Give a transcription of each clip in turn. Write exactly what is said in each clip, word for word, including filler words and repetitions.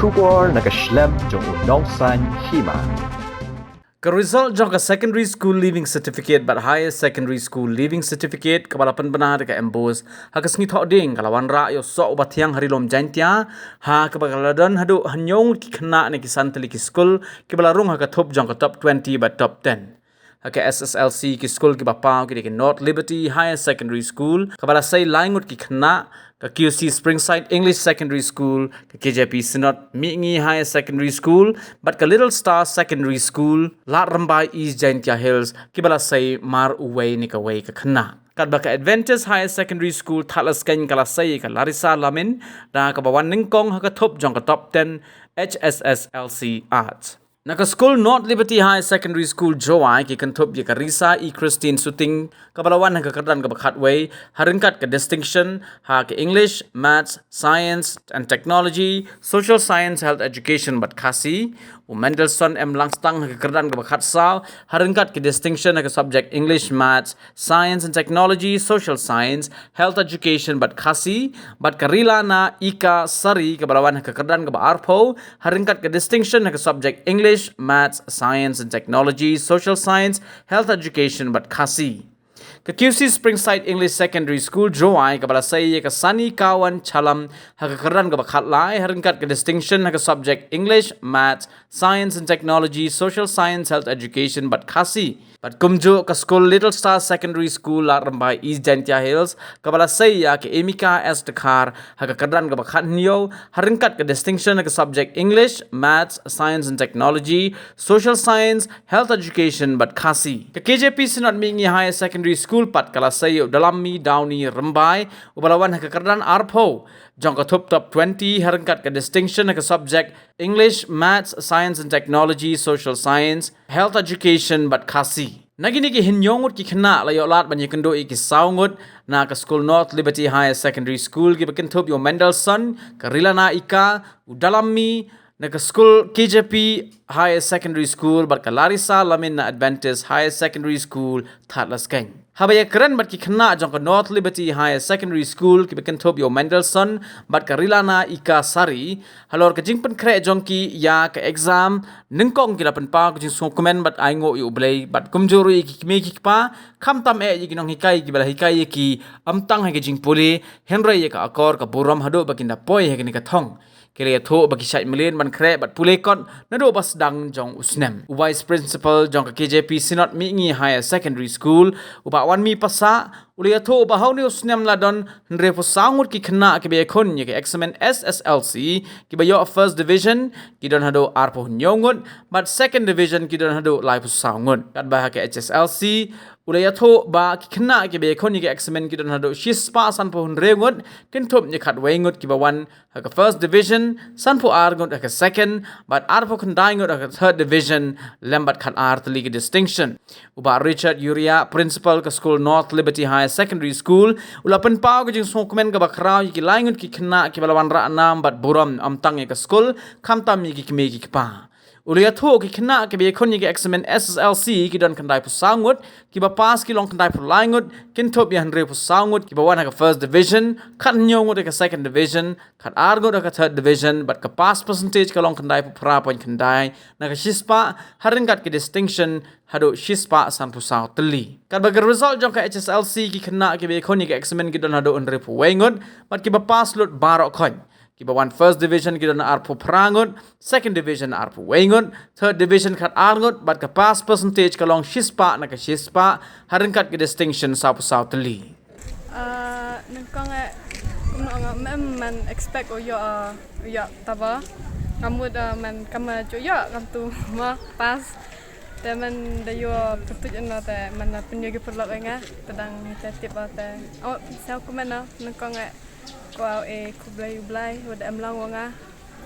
Khubor na ka shlem jong u nongsaiñ hima. Ka result jong ka Secondary School Leaving Certificate bad Higher Secondary School Leaving Certificate kaba la pynbna da ka MBOSE ha ka sngi Thohdieng ka la wanrah ïa u soh uba thiang ha Ri Lum Jaiñtia, ha kaba ka la don haduh hynñiew ngut ki khynnah na ki san tylli ki skul kiba la rung ha ka thup jong ka top twenty bad top ten. Ha ka SSLC ki skul kiba paw ki dei ka North Liberty Higher Secondary School kaba la sei lai ngut ki khynnah, ka QC Springside English Secondary School, ka KJP Synod Mihngi Higher Secondary School bad ka Little Star Secondary School, Lad Rymbai, East Jaiñtia Hills, kiba la sei mar uwei ne kawei ka khynnah. Katba ka Adventist Higher Secondary School Thadlaskein ka la sei ka Larissa Lamin da kaba wan nyngkong ha ka thup jong ka top ten HSSLC Arts. Na ka skul North Liberty Higher Secondary School Jowai ki kynthup ïa ka Risa E Christine Suting kaba la wan ha ka kyrdan kaba khatwei ha ryngkat ka distinction ha ka English, Maths, Science and Technology, Social Science, Health Education bad Khasi, u Mendelssohn M Langstang ha ka kyrdan kaba khatsaw ha ryngkat ka distinction ha ka subject English, Maths, Science and Technology, Social Science, Health Education bad Khasi, bad ka Rilana Ika Sari kaba la wan ha ka kyrdan kaba arphew ha ryngkat ka distinction ha ka subject English, Maths, Science and Technology, Social Science, Health Education bad Khasi. Ka QC Springside English Secondary School Jowai kaba la sei ïa ka Sani Kawan Chalam ha ka kyrdan kaba khatlai ha ryngkat ka distinction ha ka subject English, Maths, Science and Technology, Social Science, Health Education bad Khasi. Bad kumjuh ka skul Little Star Secondary School Lad Rymbai, East Jaiñtia Hills kaba la sei ïa ka Emika S Dkhar ha ka kyrdan kaba khathynñiew ha ryngkat ka distinction ha ka subject English, Maths, Science and Technology, Social Science, Health Education bad Khasi. Ka KJP Synod Mihngi Higher Secondary School pat ka la sei ïa u Dalammi Downy Rymbai uba la wan ha ka kyrdan arphew jong ka thup top twenty ha ryngkat ka distinction ha ka subject English, Maths, Science and Technology, Social Science, Health Education bad Khasi. Na kine ki hynñiew ngut ki khynnah la ïoh lad ban ïakynduh ïa ki saw ngut na ka skul North Liberty Higher Secondary School kiba kynthup ïa u Mendelssohn, ka Rilana Ika, u Dalammi, na ka skul KJP Higher Secondary School bad ka Larissa Lamin na Adventist Higher Secondary School Thadlaskein. Haba ïakren bad ki khynnah jong ka North Liberty Higher Secondary School kiba kynthup ïa u Mendelssohn bad ka Rilana Ika Sari halor ka jingpynkhreh jong ki ïa ka exam, nyngkong ki la pynpaw ka jingsngewkmen bad ai nguh ïa U Blei bad kumjuh ruh ïa ki kmie ki kpa, khamtam eh ïa ki nonghikai kiba la hikai ïa ki, ym tang ha ka jingpule hynrei ïa ka akor ka burom haduh ba kin da poi ha kane ka thong. Ki la ïathuh ba ki shait mlien ban khreh bad pule kot naduh ba sdang jong u snem. U Vice Principal jong ka KJP Synod Mihngi Higher Secondary School, u Bah Wanmi Passah, u la ïathuh ba ha une u snem la don hynriewphew saw ngut ki khynnah kiba ïakhun ïa ka eksamin SSLC kiba ïoh first division ki don haduh arphew hynñiew ngut bad second division ki don haduh laiphew saw ngut. Katba ha ka HSLC u la ïathuh ba ki khynnah kiba ïakhun ïa ka eksamin ki don haduh shispah sanphew hynriew ngut, kynthup ïa khatwei ngut kiba wan ha ka first division, sanphew ar ngut ha ka second bad arphew khyndai ngut ha ka third division lem bad khatar tylli ki distinction. U Bah Richard Uriah, Principal ka skul North Liberty Higher Secondary School, u la pynpaw ka jingsngewkmen kaba khraw ïa ki lai ngut ki khynnah kiba la wanrah nam bad burom ym tang ïa ka skul khamtam ïa ki kmie ki kpa. U la ïathuh ki khynnah kiba ïakhun ïa ka eksamin SSLC ki don khyndaiphew saw ngut, kiba pass ki long khyndaiphew lai ngut, kynthup ïa hynriewphew saw ngut kiba wan ha ka first division, khathynñiew ngut ha ka second division, khatar ngut ha ka third division bad ka pass percentage ka long khyndaiphew phra point khyndai na ka shispah ha ryngkat ka distinction haduh shispah sanphew saw tylli. Katba ka result jong ka HSLC ki khynnah kiba ïakhun ïa ka eksamin ki don haduh hynriewphew wei ngut bad kiba pass lut baroh khoit. Kiba wan first division ki don arphew phra ngut, second division arphew wei ngut, third division khatar ngut bad ka pass percentage ka long shispah na ka shispah ha ryngkat ka distinction sawphew saw tylli. Ah, nyngkong eh, kumno nga mem man expect u ïoh, ah, u ïoh taba. Nga mut, ah, man kam ju ïoh kam tu ma pass. Te man da ïoh pyntuit ïa no te man la pynïoh ki paralok ïa nga te dang te tip ba te. Oh, sa kumno nyngkong eh. Kwah ai khublei U Blei, wat da em lang wa nga,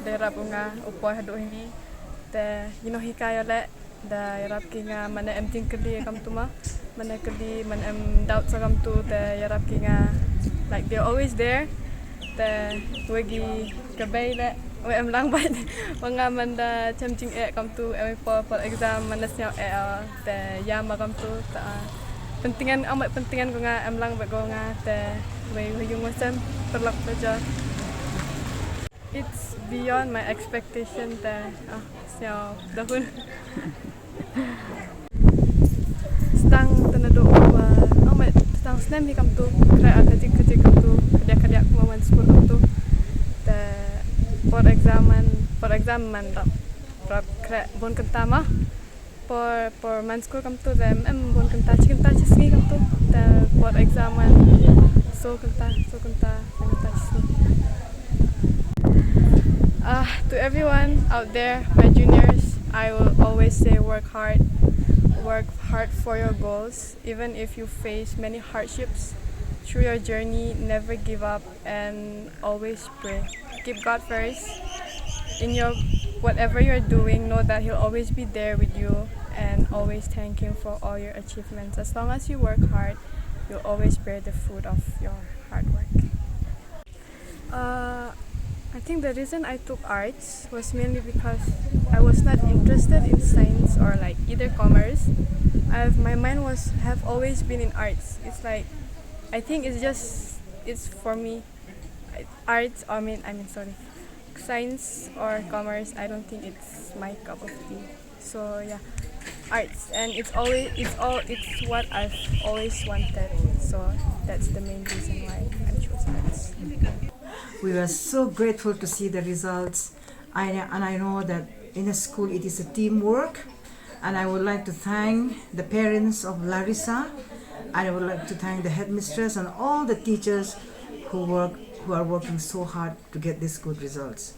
da ïarap wa nga, u poi haduh hi. Te, ïa no hikai ïa leh, da ïarap ki nga, mane em jingkylli kam tu ma, mane kylli, mane em doubt sa kam tu, te ïarap ki nga, like, they're always there. Te, wa ki ka bei leh, wa em lang bad, wa nga man da chem jingeh kam tu, em poi, poi exam, mane sñiaw eh, te, ïa ma kam tu, te, ah, Pyntngen, am pyntngen ko nga, em lang bad ko nga, te wei wei yung wasen, paralok pajor. It's beyond my expectation te. Ah, sñiaw da hun. Stang te naduh ba, oh, ma stang snem hi kamtu, khreh, ah, kajik kajik kamtu, kadiak kadiak ma man skul kamtu. Te por exam man, por exam man rap, rap khreh bun kynta ma. Por, por man skul kamtu te em bun kynta, chi kynta chi sngi kamtu. Te por exam man, so kynta, so kynta, so kynta chi sngi. Ah, to everyone out there, my juniors, I will always say work hard. Work hard for your goals, even if you face many hardships. Through your journey, never give up and always pray. Keep God first. In your whatever you're doing, know that He'll always be there with you and always thank Him for all your achievements. As long as you work hard, you'll always bear the fruit of your hard work. Uh, I think the reason I took arts was mainly because I was not interested in science or, like, either commerce. I've, my mind was have always been in arts. It's like, I think it's just, it's for me. I- Arts, I mean, I mean, sorry, science or commerce, I don't think it's my cup of tea. So yeah, arts, and it's always, it's all, it's what I've always wanted. So that's the main reason why I chose arts. We were so grateful to see the results. I, and I know that in a school it is a teamwork. And I would like to thank the parents of Larissa. And I would like to thank the headmistress and all the teachers who work, who are working so hard to get these good results.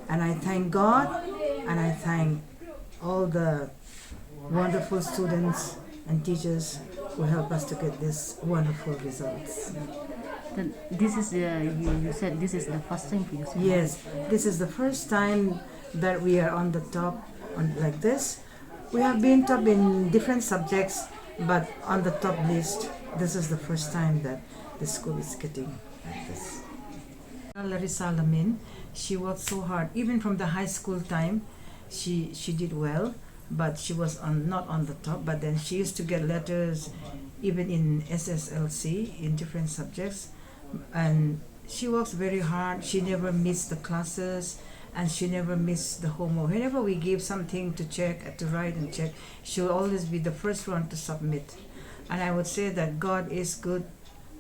And I thank God, and I thank all the wonderful students and teachers who help us to get these wonderful results. Then this is, uh, you, you said this is the first time for you. Yes, this is the first time that we are on the top on, like this. We have been top in different subjects, but on the top list, this is the first time that the school is getting like this. Larissa Lamin, she worked so hard, even from the high school time, she she did well, but she was on, not on the top. But then she used to get letters, even in S S L C, in different subjects, and she works very hard. She never missed the classes, and she never missed the homework. Whenever we give something to check, uh, to write and check, she will always be the first one to submit. And I would say that God is good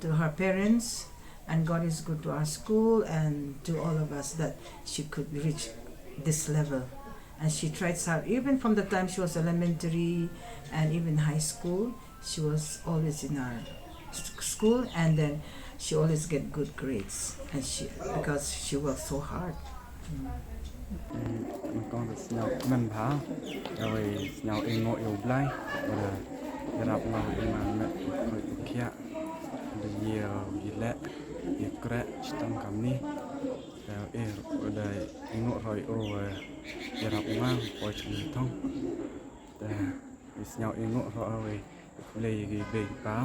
to her parents, and God is good to our school and to all of us that she could reach this level. And she tried hard, even from the time she was elementary and even high school, she was always in our s- school, and then she always get good grades, and she, because she worked so hard. Kong da sñiaw kmen bha, da wei sñiaw ïnguh ïa u Blei, da ïarap nga ïa nga met u khoi u khiah, da ïa u ïaleh ïa kreh chitom kamni, da eh da ïnguh roi u ïarap nga poi chang thong. Da wei sñiaw ïnguh roi u wei Khublei ïa ki bei ki pa,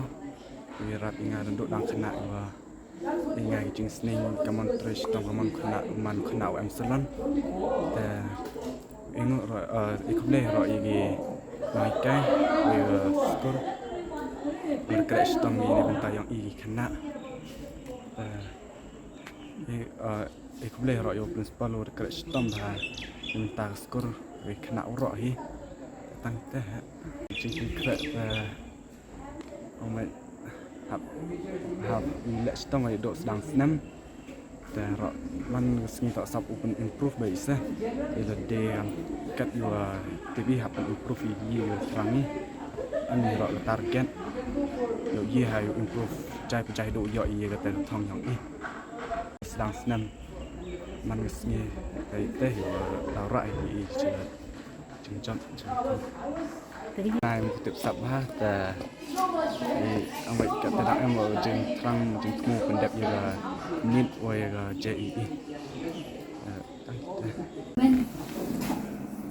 ki rap ïa nga naduh dang khynnah ïa nga. Ïa nga ki jingsneng ka mon trei shitom ka mon khynnah, man khynnah u em salon. Te ïa nga ruh, eh, ïa khublei ruh ïa ki nonghikai, ïa ka skur. Nga kreh shitom ïa ki na bynta ïong i ki khynnah. Te Ïa, eh, ïa khublei ruh ïa u principal u da kreh shitom bha na bynta ka skur, ïa khynnah u ruh hi. Tang te ha. Jingkhreh te, oh my, hap, hap ïaleh shitom ïa u dang snem. Te ruh man ka sngi te sap u pyn improve bha ïa se. Ïa lade kan kat ïa u, eh, T V hap pyn improve ïa ïa thrang ïa. Ani ruh ka target. Ïa ïa ha ïa u improve jai pa jai duh ïa ïa ka te thong ïong i. Sdang snem man ka sngi, te te hi, eh, dawrah hi, i, i, i, jingjot, jingkhum. Nai, mutip sap bha, te, i, ang wait ka te dang em, eh, jingthrang, jingthmu pyndep ïa ka nit wa ïa ka J E E. Eh, tang, te. Kmen.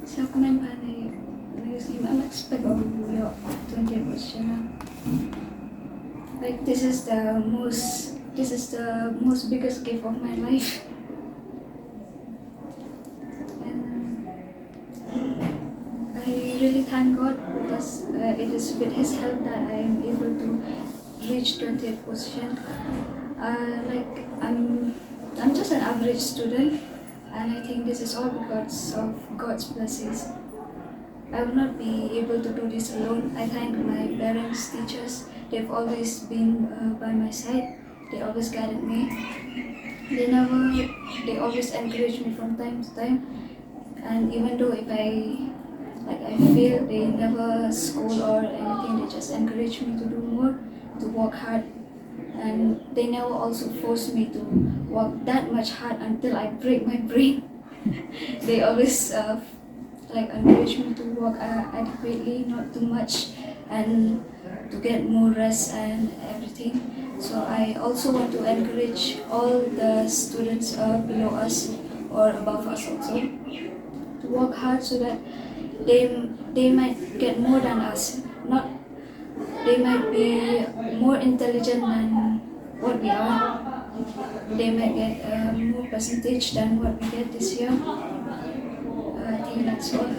Sa kmen bha na, na ka sngi, I'm expecting ïoh twenty percent. Like, this is the most, this is the most biggest gift of my life. And I really thank God because, uh, it is with His help that I am able to reach twentieth position. Uh, like, I'm, I'm just an average student. And I think this is all because of God's blessings. I would not be able to do this alone. I thank my parents, teachers. They've always been uh, by my side. They always guided me. They never, they always encouraged me from time to time. And even though if I, like, I fail, they never scold or anything. They just encourage me to do more, to work hard. And they never also force me to work that much hard until I break my brain. They always uh, like encourage me to work uh, adequately, not too much, and to get more rest and everything. So I also want to encourage all the students uh, below us or above us also to work hard so that they they might get more than us. Not they might be more intelligent than what we are. They might get a more percentage than what we get this year. Uh, I think that's all.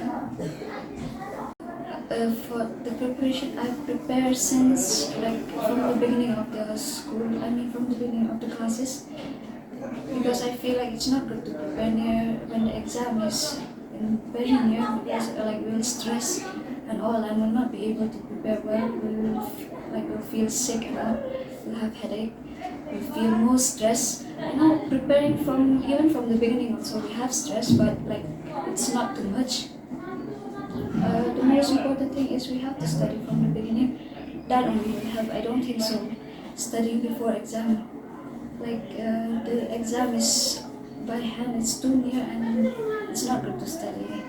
Uh, for the preparation, I've prepared since, like, from the beginning of the school. I mean, from the beginning of the classes, because I feel like it's not good to prepare near when the exam is in very near, because uh, like we'll stress and all, and we'll not be able to prepare well. We'll f- like we'll feel sick and all. We'll have headache. We'll feel more stress. You know, preparing from even from the beginning also we have stress, but like it's not too much. Uh, the most important thing is we have to study from the beginning. That only will help. I don't think so. Studying before exam, like uh, the exam is by hand, it's too near, and it's not good to study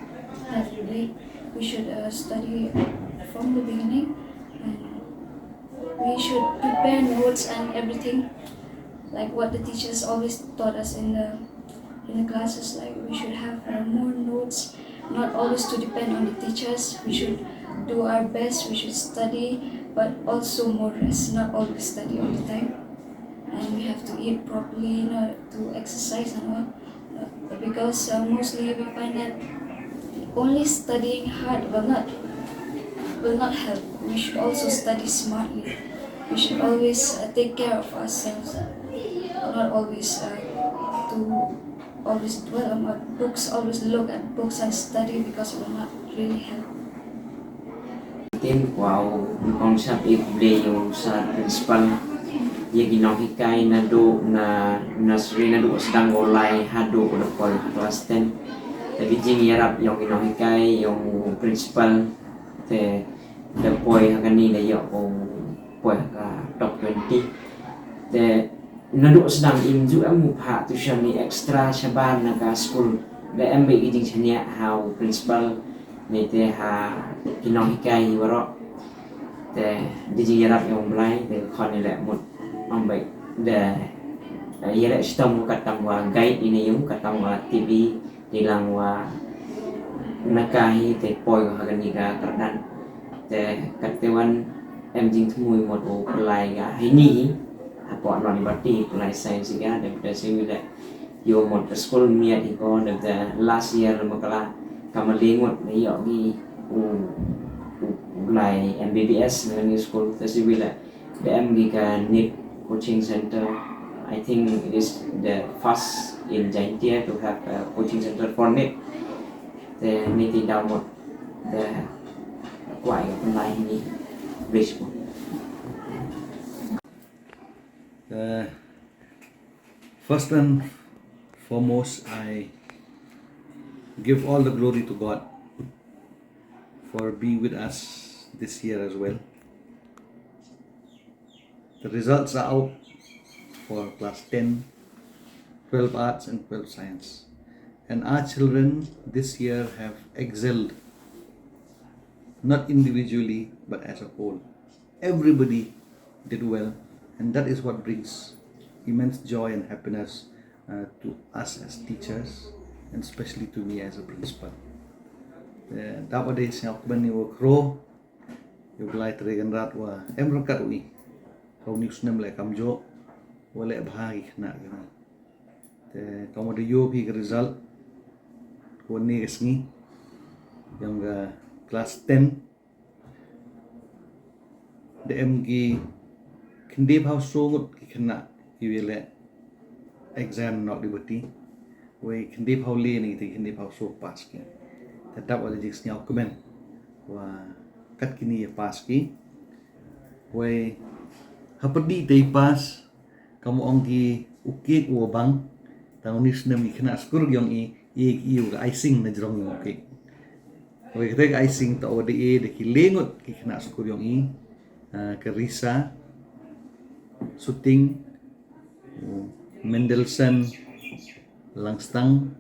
every day. We should uh, study from the beginning, and we should prepare notes and everything, like what the teachers always taught us in the in the classes. Like we should have uh, more notes, not always to depend on the teachers. We should do our best, we should study, but also more rest, not always study all the time. And we have to eat properly, you know, to exercise and all. Uh, because uh, mostly we find that only studying hard will not will not help. We should also study smartly. We should always uh, take care of ourselves, not always uh, to always dwell on our books, always look at books and study, because it will not really help. Tin kwau, kong sap ik ble yung sa principal. Ye ginong hikai na do na nursery na do sedang golai hadu udah pol class ten. Tapi jing yarap yung ginong hikai yung principal te da poi ha kani da yok poi ha ka top twenty. Te naduh sdang im ju em mu pha tuition ni extra shabar na ka school. Da em ba i jingshaniah ha u principal ni te ha ki nonghikai hi baroh. Te da jingïarap ïa u Blai te khon ïa leh mut ym ba da ïa leh shitom kat kam wa guide ïa ne ïa u kat kam wa TV. Dei lang wa na ka hi te poi ha kani ka kyrdan. Te kat te wan em jingthmu mut u pynlai ka hi ni hi. Hapoh non bati pynlai science ka dei te siwi leh ïoh mut ka school miat hi ko dei te last year ma kala ka ma lingut ne ïoh gi u u lai MBBS ne ni school te siwi leh. Dei em gi ka NEET coaching center. I think it is the first in Jaintia to have a coaching center for NEET. Te ni ti daw mut te kwai ka pynlai ni bridge ko. Uh, first and foremost, I give all the glory to God for being with us this year as well. The results are out for class ten, twelve arts and twelve science. And our children this year have excelled, not individually but as a whole. Everybody did well, and that is what brings immense joy and happiness uh, to us as teachers, and especially to me as a principal. Dawade sngap kmen ïa u khro ïa u Blai Tre Kynrad wa em ryngkat u i. Ka u ni u snem leh kamjooh wa leh bha ki khynnah ki ni. Te ka mut da ïoh phi ka result ka wan ne ka sngi ïa ka class ten. Da em ki khyndai phaw saw ngut ki khynnah kiwa leh exam noh dei bati. Wei khyndai phaw le ne te khyndai phaw saw pass ki. Te dap wa da jingsngew kmen wa kat kini ya pass ki. Wei hapyrdi te i pass, kam ong ki u kek u bang, tang u ni snem i khynnah skur yong i, i, i u ka icing na jrong yong u kek. Wei kata ka icing ta wa da e da ki le ngut ki khynnah skur yong i, ah, ka Risa Suting, u Mendelssohn Langstang,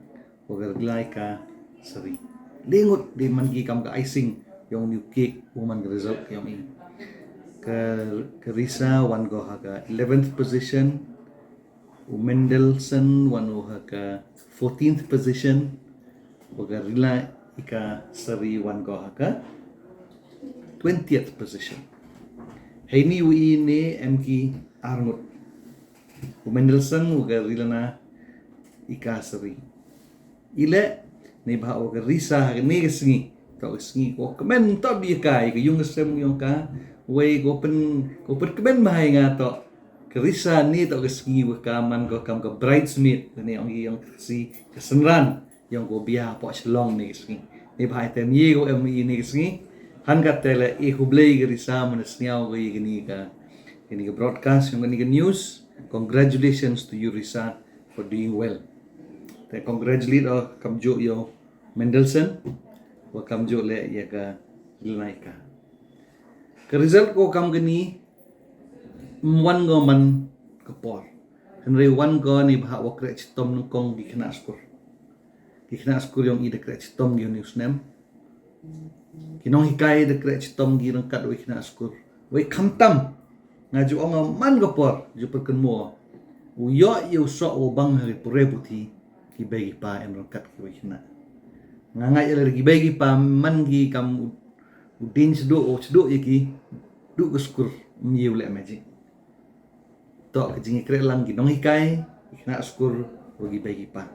wa ka Rila Ika Sari. Le ngut de man ki kam ka icing yong u ni u kek, u man ka result ka yong i. Ka, ka Risa wan ko ha ka eleventh position, u Mendelssohn wan u ha ka fourteenth position, wa ka Rila Ika Sari wan ko ha ka twentieth position. Hei ni u i ne em ki ar ngut. U Mendelssohn wa ka Rila Ika Sari. I le, ne ba wa ka Risa ha ne ka sngi. To ka sngi ko kmen to bi ka i ka yung ka sem yong ka. Wei ko pen, ko pen kmen ba hai nga to. Ka Risa ne to ka sngi wa ka man ko kam ka bridesmaid. Ka ne ong i yong ka si ka senran yong ko bia po Shillong ne ka sngi. Ne ba hai tem ye ko em i ne ka sngi. Han ka te le i hublei ka Risa man sniaw ko i ka ni ka, ka ni ka broadcast yong ka ni ka news. Congratulations to you, Risa, for doing well. Te congratulate o kam jo yo Mendelssohn, wa kam jo le ya ka Rila Ika. Ka result ko kam ka ni, m wan go man ka por. Hynrei wan go ni ba wa krek chitom nung kong ki khynnah skur. Ki khynnah skur yong i da krek chitom gi u ni u snem. Ki nonghikai da krek chitom gi rangkat wei khynnah skur. Wei khamtam. Nga ju ong man ka por, ju perkenmo. U yo i u sok u bang ha ki pure puthi, ki bei ki pa em rangkat ki wei khynnah. Nga ngai ya le ki bei ki pa man ki kam u, u din chdu o chdu ya ki, du ka skur, m ye u le magic. To ka jingkrek lang ki nonghikai, ki khynnah skur, wa ki bei ki pa.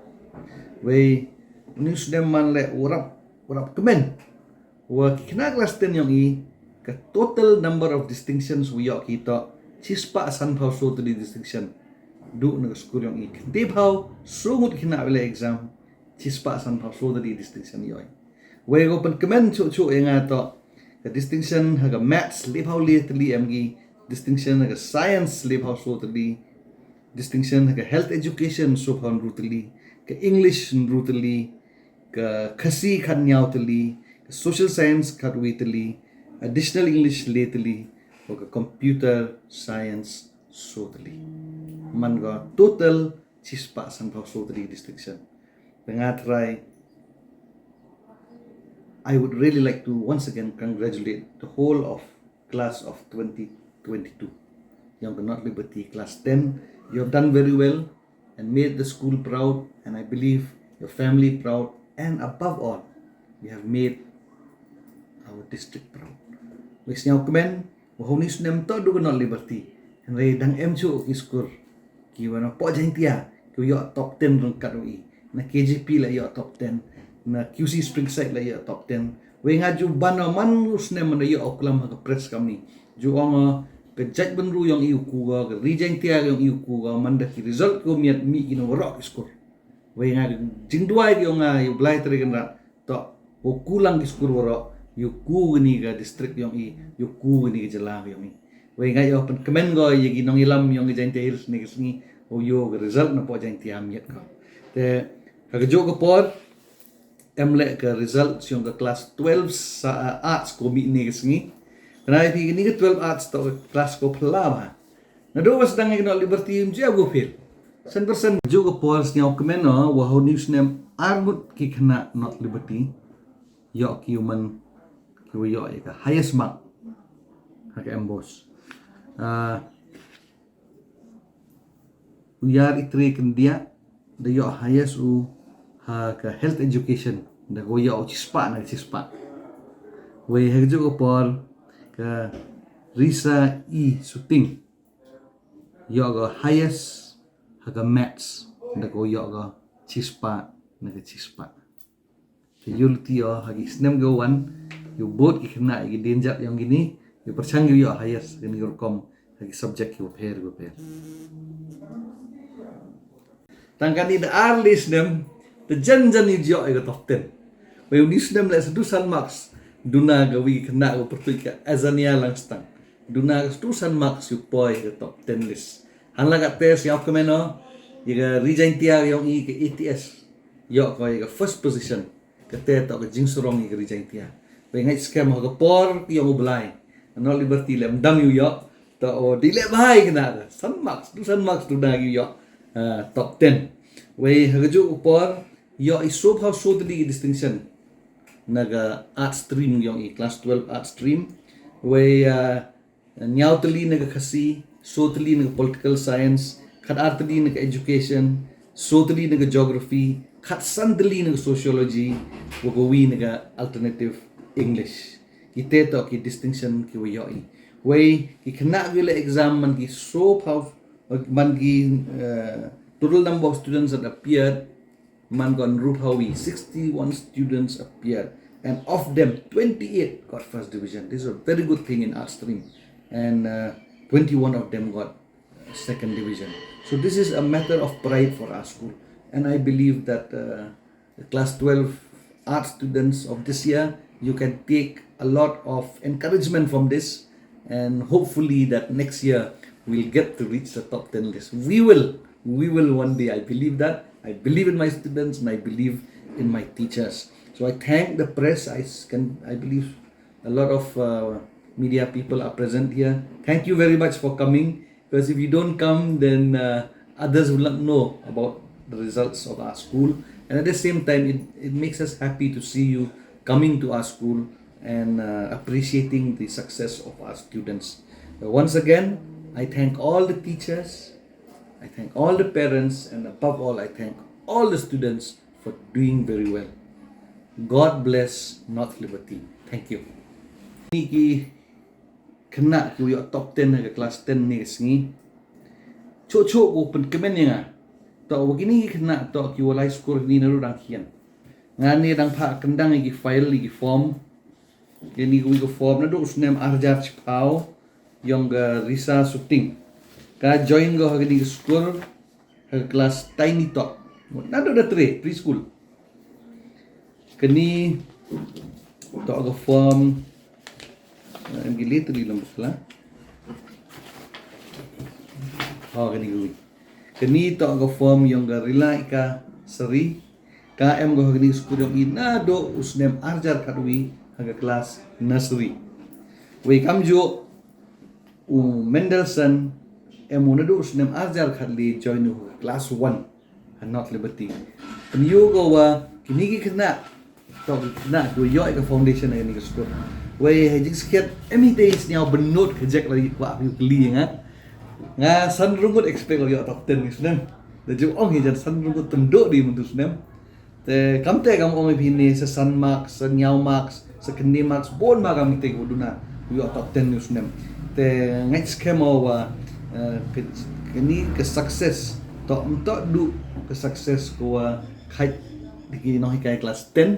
Wei, u ni u snem man le u rap, u rap kmen. Wa ki khynnah class ten yong i, ka total number of distinctions wa yo ki to, chispah san phaw so tadi distinction. Du na ka skur yong i, khyndai phaw so ngut khynnah wa le exam, chispah san phaw so tadi distinction yo i. Wei ko pen kmen chu chu ya nga to, ka distinction ha ka maths le phaw le tali em ki, distinction ha ka science le phaw so tali, distinction ha ka health education so phaw nru tali, ka English nru tali, ka Khasi khat nyaw tali, ka social science khat wi tali, additional English le tali, wa ka computer science so tali. Man ka total chispah san phaw so tali distinction. Te nga trai, I would really like to once again congratulate the whole of class of twenty twenty-two. Yong ka North Liberty class ten, you have done very well and made the school proud, and I believe your family proud, and above all, you have made our district proud. Wei sniaw kmen, wa honi snem to du ka North Liberty. Hynrei dang em chu ki skur. Ki wa na po Jaintia, ki wa yo top ten rangkat wa i. Na K J P la yo top ten, na Q C Springside la yo top ten. Wei nga ju ban man u snem man yo oklam ha ka press kam ni. Ju ong ka jait ban ru yong i u ku ga, ka ri Jaintia yong i u ku ga, man da ki result ko miat mi ki na warok ki skur. Wei nga jingduai ki ong nga yu blai teri kan rat. To, u ku lang ki skur warok, yu ku ni ka district yong i, yu ku ni ka jylla yong i. Wei nga yo pen kmen go ya ki nongyalam yong i Jaintia Hills ni ka sngi, u yo ka result na po Jaintia miat ko. Te, ha ka jo ka por, em le ka result yong ka class twelve sa, ah, arts ko mi ni ka sngi. Kana i phi ni ka twelve arts to ka class ko phala ba. Na do was dang i ka North Liberty im jia go fail. San percent jo ka por sniaw kmen no, wa honi snem ar ngut ki khynnah North Liberty. Yo ki u man ki wa yo ya ka highest mark. Ha ka M BOSE. Ah, u Yar Itre Kyndiah, da yo highest u ha ka health education, da ko yo chispah na chispah. Wei ha ka jo ka por ka Risa E Suting, yo ka highest ha ka maths, da ko yo ka chispah na ka chispah. Te yu lti o ha ki snem ki wan, yu bud ki khynnah ki dienjat yong ki ni, yu perchang yu yo highest ki ni rukom ha ki subject ki pher ki pher. Tang kani da ar le snem, Te jan jan i ïoh ïa ka top ten. Wei une u snem leh sa du san marks. Duna ka wi khynnah ka pyrtuid ka Azania Langstang. Duna ka sa du san marks u poi ïa ka top ten list. Hangne ka test ïa ka meno ïa ka Ri Jaintia ïong i ka A T S. Ïoh ko ïa ka first position. Kata toh ka jingsarong ïa ka Ri Jaintia. Wei ngeit skhem ha ka por ïong u Blai. North Liberty leh ym dang ïoh. Toh o dei leh bha ïa kane. San marks, du san marks duna ïoh. Ah, top ten. Wei ha kajuh ka por ïoh i sawphew saw tylli ki distinction na ka art stream ïong i class twelve art stream. Wei ah, hynñiew tylli na ka Khasi, saw tylli na ka political science, khatar tylli na ka education, saw tylli na ka geography, khatsan tylli na ka sociology, wa ka wi na ka alternative English. Kita toh ki distinction ki wa ïoh i. Wei ki khynnah ki leh exam man ki sawphew, man ki, eh, total number of students that appeared man got hynriewphew wi, sixty-one students appeared, and of them, twenty-eight got first division. This is a very good thing in art stream, and uh, twenty-one of them got uh, second division. So this is a matter of pride for our school, and I believe that uh, the class twelve art students of this year, you can take a lot of encouragement from this, and hopefully that next year we'll get to reach the top ten list. We will, we will one day. I believe that. I believe in my students and I believe in my teachers. So I thank the press. I s- can, I believe a lot of uh, media people are present here. Thank you very much for coming, because if you don't come, then uh, others will not know about the results of our school. And at the same time, it, it makes us happy to see you coming to our school and uh, appreciating the success of our students. Uh, once again, I thank all the teachers, I thank all the parents, and above all, I thank all the students for doing very well. God bless North Liberty. Thank you. Ni ki khynnah ki wa ïoh top ten ha ka class ten ni ka sngi. Chuh chuh ko pynkmen ïa nga. Toh wa kini ki khynnah toh ki wa lai score ni naduh dang khian. Nga ni dang phah kyndang ïa ki file ïa ki form. Kini ki wi ki form naduh u snem arhajar chiphaw ïong ka Risa Suting. Ka join ko ha kini ki score ha ka class tiny tot. Naduh da tre preschool. Kani toh ka form, eh, em gili tu di lem sala. Oh, kani gui. Kani toh ka form ïong ka Rila Ika Sari. Ka em ko ha kani skul ïong i naduh u snem arhajar khatwi ha ka class nursery. Wei kamjuh u Mendelssohn em u naduh u snem arhajar khatli join u ha ka class one. Ha North Liberty. Pynïoh ko wa kini ki khynnah. Toh ki khynnah ki wa ïoh ka foundation ha kani ka skul. Wei ha jingsakhiat em hi te sñiaw bynnud ka jek la ki kwah ki kli nga. Nga san ryngut expect la ïoh top ten ni snem. Da ju ong hi jan san ryngut tymduh di mynta snem. Te kam te kam ong hi phi ni sa san marks, sa hynñiew marks, sa khyndai marks, bun marks kam te ko duna ïoh top ten ni snem. Te ngeit skhem o wa, eh, ke, kani ka success toh mynta du ka success ko wa khait di ki nonghikai class ten.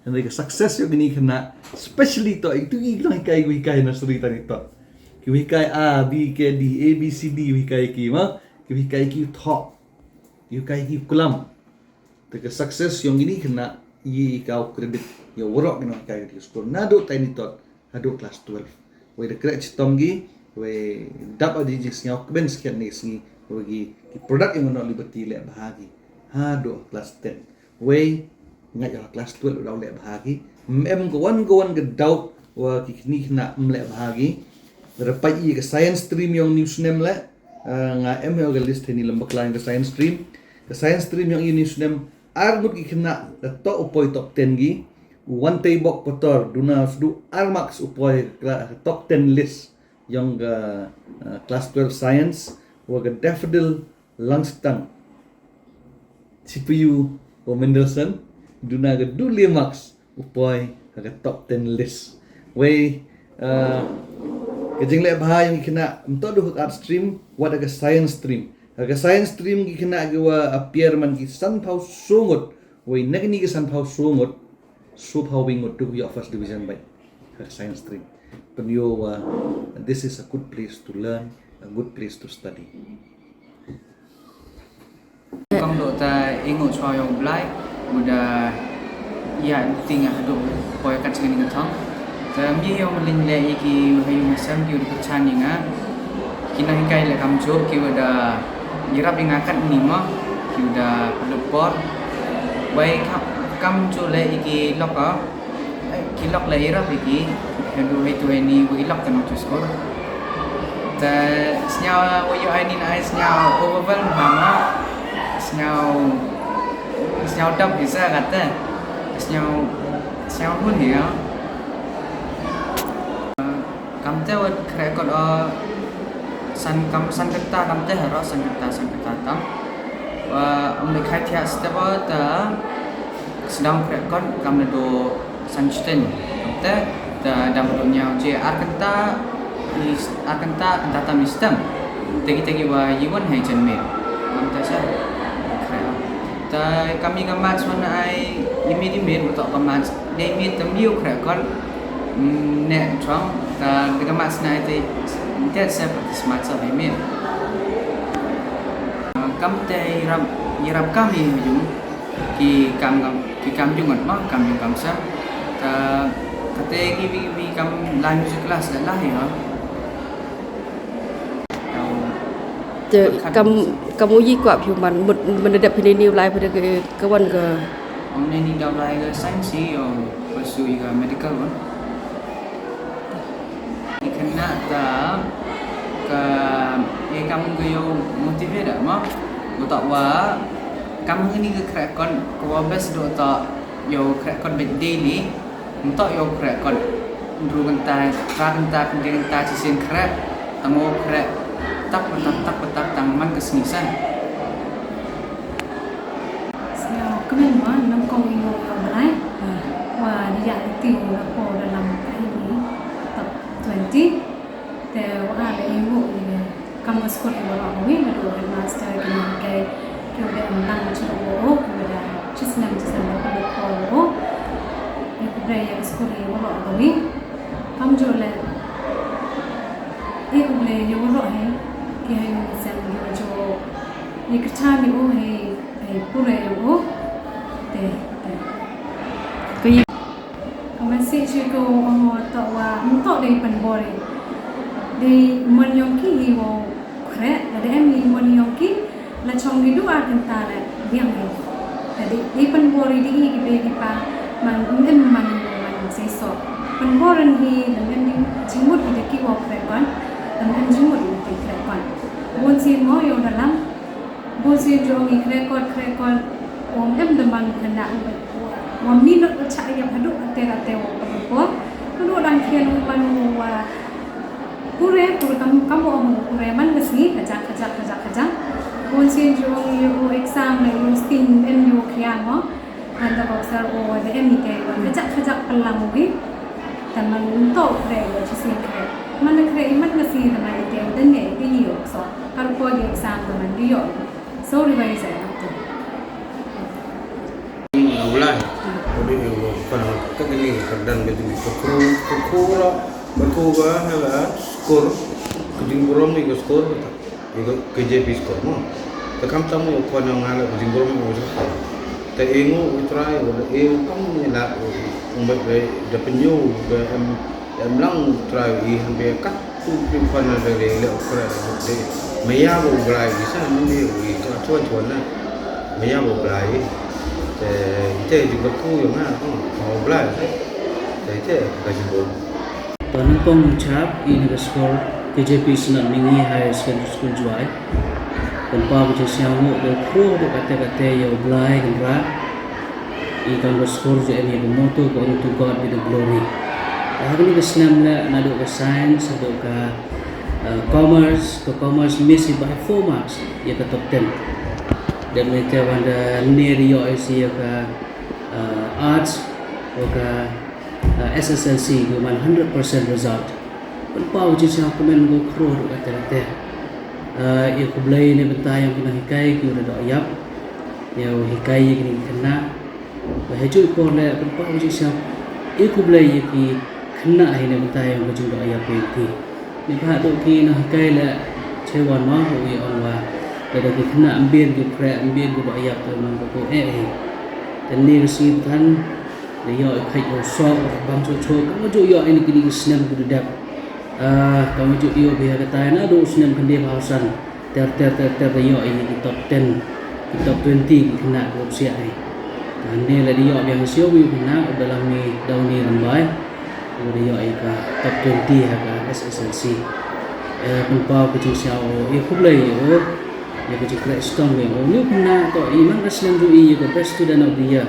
Hynrei ka success ïoh kini khynnah, especially toh itu ki nonghikai ko hikai nursery tani toh. Ki hikai A, B, K, D, A, B, C, D, hikai ki ma, ki hikai ki thoh, ki hikai ki kulam. Te ka success ïong kini khynnah i ka u credit ïa waroh ki nonghikai ka skul naduh tiny tot haduh class twelve. Wei da kreh chitom ki, wei dap adi jingsñiaw kmen skhem ni sngi, wei ki, ki product ïong North Liberty leh bha ki haduh class ten. Wei ngait ïa class twelve daw leh bha ki. Em ko wan ko wan ka doubt wa ki kini khynnah em leh bha ki. Lada peit ïa ka science stream ïong ni u snem leh, eh, nga em ïa ka list ni lem bakla ïa ka science stream. Ka science stream ïong ni u snem ar ngut ki khynnah la toh u poi top ten ki. U Wantei Bok Pator duna sdu ar marks u poi ka top ten list ïong ka, eh, class twelve science, wa ka Daffodil Langstang, C P U wa Mendelssohn duna ka du le marks u poi ha ka top ten list. Wei, eh, ka jingleh bha ïong ki khynnah mynta du ha ka art stream wat ha ka science stream. Ha ka science stream ki khynnah ki wa appear man ki sanphew saw ngut. Wei na kini ki sanphew saw ngut, saw phew wi ngut du ki ïoh first division beit ha ka science stream. Pynïoh wa this is a good place to learn, a good place to study. Kam dok ta ingut swa ïong Blai. U da ïa ti nga haduh poi kat sngewbha ka thong. Te mi ïa u mlin leh ïa ki ha ïa u sem ki u da kyrchan ïa nga. Ki nonghikai leh kamjooh ki u da ïarap ïa nga kat ni mo. Ki u da pynlut por. Wei kam, kamjooh leh ïa ki lok ah. Ki lok leh ïarap ïa ki, haduh hei tu hei ni wa ki lok te nongthoh skur. Te sñiaw wa ïoh ai ni na ai sñiaw overwhelm ha ma. Sñiaw, sñiaw dap ki sa kata. Sñiaw, sñiaw hun hi ya. Kamte wat khreh kot o san kam san kynta kamte haro san kynta san kynta tam. Wa ym leh khai thiah step o ta sdang khreh kot kam na do san shiteng. Kamte ta dam do ñiaw je ar kynta i ar kynta kynta tam i stem. Tegi tegi wa yiwan hai jen me. Kamte sa khreh. Ta kami ka mat swan ai imit imit utok ka mat. Dei miet tam ïa u khreh kot, mm, ne chong, ta dei ka mat sna te, te se practice mat sa dei miet. Ah, kam te ïarap, ïarap kam ïa yung, ki kam kam, ki kam yung ngat ma, kam yung kam sa. Ta, kate ki bi, bi kam lai music class la la ïa. Te kam, kam u yi kwah phi man, mut, mut da phi ni ni u lai phi da ka, ka wan ka. Ong ne ni da u lai ka science ïa u pursue ïa ka medical wan. Ni kena ta ka, ïa kam ka ïa u motivate da ma. Utak wa, kam ni ka khreh kot, ka wa best do ta ïa u khreh kot bit daily. Ntok ïa u khreh kot hynriew kynta, phra kynta, khyndai kynta, shisien khreh, tang u khreh, tak patak, tak patak, tang man ka sngi san. Sñiaw kmen mo, nyngkong ïa u Blai, wa ïa lynti u la poi dalam ka hynñiew, top twenty. Te wa le i ngu i kam ka skur i waroh kawi, naduh headmaster ki nonghikai ki u dei em lang chi u, ki u dei chi snem chi snem da pynlut por u. I khublei ïa ka skur i waroh kawi. Kamjooh leh i khublei ïa waroh hi ki ha ïing sem ki wa jooh i kyrchan ïa u hi, hi pure ïa u. Te, te. Ka ïa Ka message ko ong wa toh wa ntok dei pynbor i. Dei mon yong ki hi wow khreh, la dei em hi mon yong ki, la chong ki du ar kynta la biang hi. La dei, dei pynbor i dei i ki bei ki pa, man em man man sei so. Pynbor hi, la em dei jingmut i dei ki wow khreh kon, la em jingmut i dei khreh kon. Bun sien mo yong dalam, Bun sien jong i khreh kot, khreh kot, um em da man khynnah u, wa minot u chah ïap haduh ate ate wa pynpor. Haduh dang khian u man u wa pure, pure kam, kam u ong pure man ka sngi, kajak, kajak, kajak, kajak. Bun sien jong i u exam la u sting em u khian mo. Hynda ka sar o da em i te, khajak khajak pynlang u hi. Te man ntok khreh ïa shisien khreh. Man khreh i man ka sngi te man i te, da ne i te ïoh so. Kar ko ïa exam te man ïoh. So revise ïa to. Ulai. Odi ïa ko kana ka ding ka dan ka ding ka kru ka kru ro. Ka kru ka ha ka skur. Ka ding burom ni ka skur. Ïa ka K J P skur mo. Te kam tam u khwan ïa nga la ka jingburom u jingburom. Te i ngu u trai u la i u kam ni la u u mbet be da pynñiew be em em lang u trai u i han be kat tu pi khwan na da le le u trai u de. Me ïa u Blai i sa ni de u i ka chuan chuan na. Me ïa u Blai. Te te jingburom ïa nga u Blai. Te te ka jingburom. Ba nyngkong chap i na ka skul K J P Synod Mihngi Higher Secondary School Jowai. Pynpaw ka jingsngewnguh ka khruh haduh katte katte ïa u Blai Kynrad. I kam ka skul jong i ka motto ka Unto God be the glory. Ka ha kane ka snem leh naduh ka science haduh ka, uh, commerce, ka commerce miss i by four marks ïa ka top ten. Dep mynta wan da nir ïoh i si ïa ka, uh, arts, ïa ka uh, S S L C, ki man hundred percent result. Pynpaw jingsngewkmen ko khruh ruh katte katte. Uh, ïa khublei na bynta ïa ki nonghikai ki u da doh ïap. Ïa u hikai ïa ki khynnah. Ba ha juh i por leh pynpaw jingsngew. Ïa khublei ïa ki khynnah hi na bynta ïa ka jingdoh ïap ïa ki. Ni pha to ki nonghikai leh che wan ma u ïa ong wa. Lada ki khynnah ym bien ki khreh ym bien ki doh ïap te man ko eh hi. Te ne ka sngi pathan da ïoh i kheit u sok bang chuh chuh, kam ju ïoh i ne kini ki snem ki dep. Ah, kam ju ïoh bha katai na du snem khyndiat phaw san. Ter ter ter ter da ïoh i ki top ten, ki top twenty ki khynnah ki u psiah i. Te ne la da ïoh biang sio wi khynnah u Bellamy Downy Rymbai. U da ïoh i ka top twenty ha ka S S L C. Eh, pynpaw ka jingsngew u, ïa khublei ïa u. Ïa ka jingkhreh shitom ïa u. Uni u khynnah to i man ka snem ju i ïa ka best student of the year.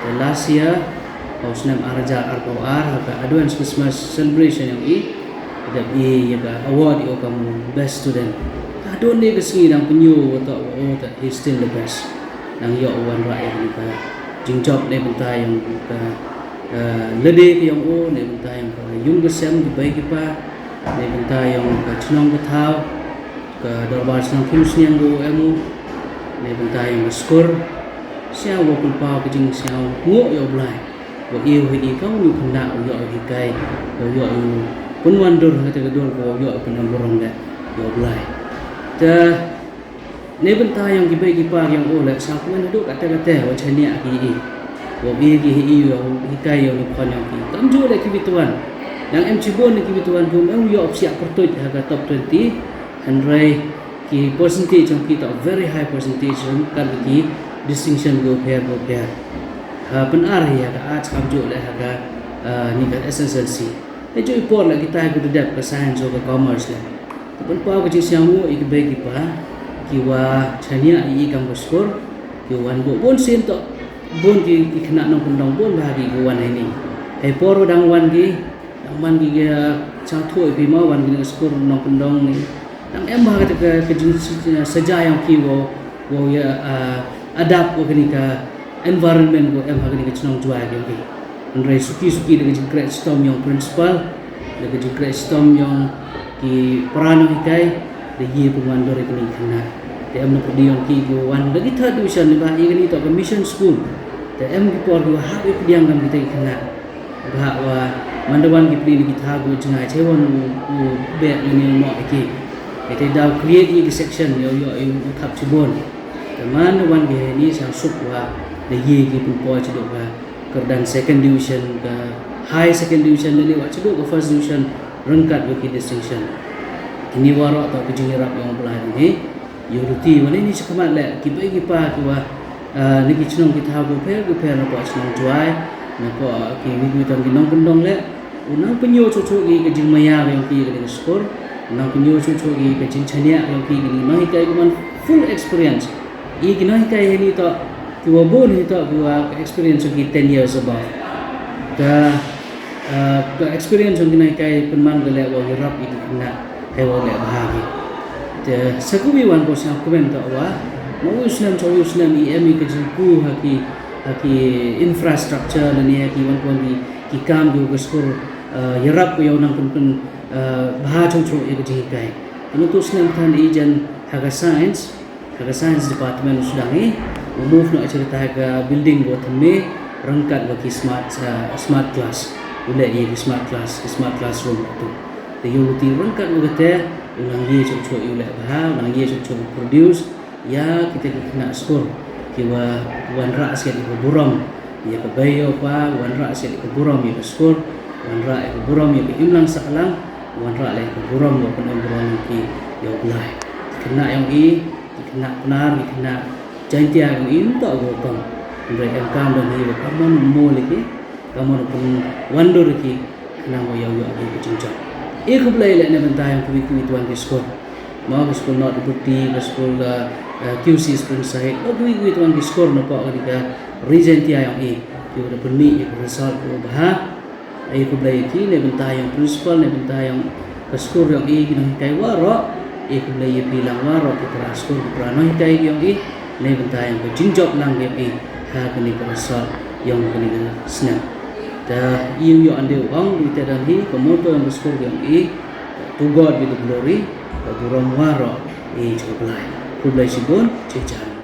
Te last year, ha u snem ar hajar arphew ar, ha ka advance Christmas celebration ïa u i. Dep i ïa ka award ïa u kam u best student. Hadien ïa ka sngi dang pynïoh u to u to he's still the best. Dang ïoh u wanrah ïa ka jingjop ne bynta ïa ka, eh, lade ka ïa u ne bynta ïa ka yung ka sem ki bei ki pa. Ne bynta ïa ka chnong ka thaw, ka dorbar chnong kim sniang go em u. Ne bynta ïa ka skur. Sia wa pynpaw ka jingsngew nguh ïa u Blai. Wa ïa u hi i ka u khynnah u ïoh u hikai. U ïoh u pynwandur ha ka dur ko u ïoh u pynam burom le ïa u Blai. Te ne bynta ïa ki bei ki pa ïa u le sa kmen haduh kata kata wa chania ki i. Wa ïa ki hi i wa hikai ïa u khon ïa ki. Kam ju le ki bituan. Yang em chibun ki bituan kum em ïoh u psiah pyrtuit ha ka top twenty. Hynrei ki percentage jong ki ta very high percentage jong kan ki distinction go pher go pher. Ha, pynar ïa ka arts kam ju le ha ka, ah, ni ka S S L C. Te ju i por le kita ki dep ka science ka commerce le. Pynpaw ka jingsngew i ki bei ki pa ki wa chania i kam ka skur ki wan bu bun sien to bun ki ki khynnah nongkyndong bun ba ki ki wan hini. Hei por dang wan ki dang wan ki ki chang thui pi ma wan ki skur nongkyndong ni. Dang em ba ka ka jing saja yang ki wo wo ya, ah, adapt wa kini ka environment ko em ha kini ka chnong Jowai ki. Hynrei suki suki da ka jingkhreh shitom yong principal, da ka jingkhreh shitom yong ki para nonghikai, da ye pynwandur ïa kini ki khynnah. Te em na pyrdi yong ki ki wan da ki third division ne ba ïa kini to ka mission school. Te em ki por ki wa hap ïa pdiang kam kita ki khynnah. Ba wa man da wan ki pli ni ki tha gu jngai che wan u bek ni mo ki. Te da create ïa ki section ïa ïa u thap chibun. Te man da wan ki ni sa suk wa da ye ki pynpoi chiduk ka kyrdan second division ka high second division ne wa chiduk ka first division ryngkat wa ki distinction. Kini waroh to ki jingïarap yong Blai ni. Ïa u ruti wa ne ni shakhmat le ki bei ki pa ki wa, ah, ni ki chnong ki thaw ki pher ki pher na pdeng chnong Jowai, na pdeng ki wi ki tang ki nongkyndong le u nang pynïoh chuh chuh ki ka jingmaïa ka yong ki ka ding skur, u nang pynïoh chuh chuh ki ka jingchaniah ka yong ki ka ding nonghikai ki man full experience. I ki nonghikai hi ni to ki wa bun hi to ki wa ka experience ki ten years above. Ka Ah, ka experience jong ki nonghikai pynman ka leh wa ïarap ïa ki khynnah hei wa leh bha ki. Te sa kawei wan ko sngap kmen ta wa ma u snem sa u snem i em i ka jingku ha ki, ha ki infrastructure lane ha ki wan ko ki, ki kam ki wa ka skur, ah, ïarap ko ïa u nang pyn pyn, ah, bha chong chong ïa ka jinghikai. Te mynta u snem than i jan ha ka science Ha ka science department u sdang i u move noh ïa ka building wa thymme ryngkat wa ki smart, uh, smart class. U leh ïa ki smart class, ki smart classroom tu. Te ïa u ti ryngkat wa kate u nang ïa chok chok ïa u leh bha, u nang ïa chok chok produce ïa kita ki khynnah skur ki wa wanrah sha ka burom ïa ka bei ïa ka pa, wanrah sha ka burom ïa ka skur, wanrah ïa ka burom ïa ka imlang sahlang, wanrah ïa ka burom wa pynburom ki ïa u Blai. Khynnah ïa u i Ki khynnah Pnar, ki khynnah Jaintia, ki im to go kong. Hynrei em kam don hi, kam mon mo liki, kam mon pun wandur ki, khnang wa ïa u ïa ki ka jingjop. E khublei leh na bynta ïa kiwei kiwei tuan ki skul. Mo ki skul North Liberty, ki skul, eh, eh, Q C Springside, mo kiwei kiwei tuan ki skul na pok ka Ri Jaintia ïa i, ki wa da pynmih ïa ki result ko bha. Ai khublei ïa ki na bynta ïa u principal, na bynta ïa ka skul ïa i, ki nonghikai waroh. Ai khublei ïa phi lang waroh ki para skul, ki para nonghikai ïa i na bynta ïa ka jingjop lang ïa i ha kane ka result ïa kane ka snem. Te ïa u ïa ande u ong, ïa te dan hi ka motto ïa ka skul ïa i, "To God be the glory," ka burom waroh ïa u Blai. Khublei shibun, chijan.